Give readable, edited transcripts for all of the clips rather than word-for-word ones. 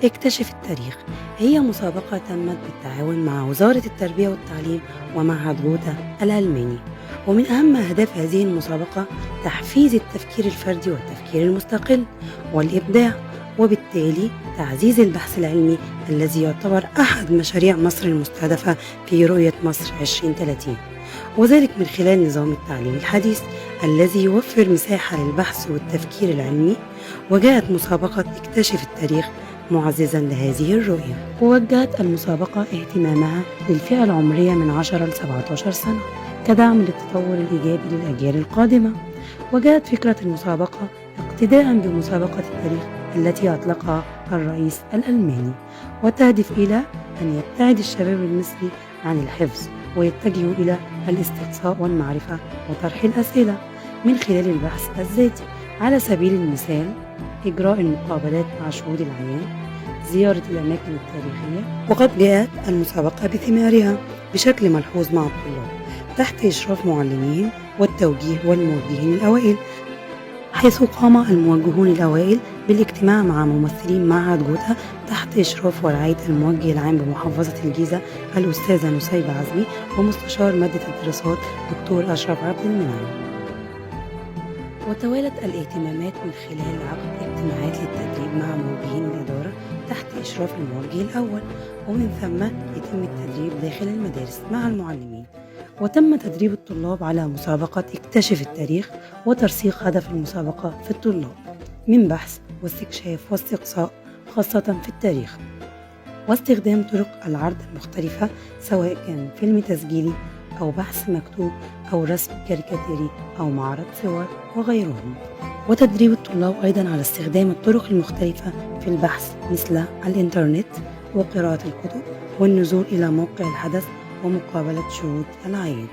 اكتشف التاريخ هي مسابقة تمت بالتعاون مع وزارة التربية والتعليم ومعهد جوته الألماني. ومن أهم أهداف هذه المسابقة تحفيز التفكير الفردي والتفكير المستقل والإبداع، وبالتالي تعزيز البحث العلمي الذي يعتبر أحد مشاريع مصر المستهدفة في رؤية مصر 2030، وذلك من خلال نظام التعليم الحديث الذي يوفر مساحة للبحث والتفكير العلمي. وجاءت مسابقة اكتشف التاريخ معززا لهذه الرؤية. ووجهت المسابقة اهتمامها للفئة العمرية من 10 ل 17 سنة كدعم للتطور الإيجابي للأجيال القادمة. وجاءت فكرة المسابقة اقتداء بمسابقة التاريخ التي أطلقها الرئيس الألماني، وتهدف إلى أن يبتعد الشباب المصري عن الحفظ ويتجهوا إلى الاستقصاء والمعرفة وطرح الأسئلة من خلال البحث الذاتي. على سبيل المثال إجراء المقابلات مع شهود العيان، زيارة الأماكن التاريخية. وقد جاءت المسابقة بثمارها بشكل ملحوظ مع الطلاب تحت إشراف معلميهم والتوجيه والموجهين الأوائل، حيث قام الموجهون الأوائل بالاجتماع مع ممثلين معهد جوته تحت إشراف ورعاية الموجه العام بمحافظة الجيزة الأستاذة نسيبة عزمي ومستشار مادة الدراسات دكتور أشرف عبد المنعم. وتوالت الاهتمامات من خلال عقد اجتماعات للتدريب مع موجهين الإدارة تحت إشراف الموجه الأول، ومن ثم يتم التدريب داخل المدارس مع المعلمين. وتم تدريب الطلاب على مسابقة اكتشف التاريخ وترسيخ هدف المسابقة في الطلاب من بحث واستكشاف واستقصاء خاصة في التاريخ، واستخدام طرق العرض المختلفة سواء كان فيلم تسجيلي أو بحث مكتوب أو رسم كاريكاتيري أو معرض صور وغيرهم. وتدريب الطلاب أيضا على استخدام الطرق المختلفة في البحث مثل الإنترنت وقراءة الكتب والنزول إلى موقع الحدث ومقابلة شهود العيان.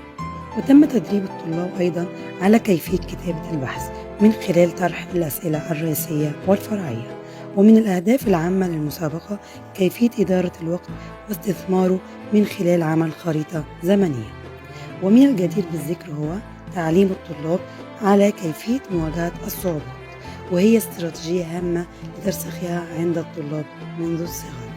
وتم تدريب الطلاب أيضا على كيفية كتابة البحث من خلال طرح الأسئلة الرئيسية والفرعية. ومن الأهداف العامة للمسابقة كيفية إدارة الوقت واستثماره من خلال عمل خريطة زمنية. ومن الجدير بالذكر هو تعليم الطلاب على كيفية مواجهة الصعوبات، وهي استراتيجية هامة لترسيخها عند الطلاب منذ الصغر.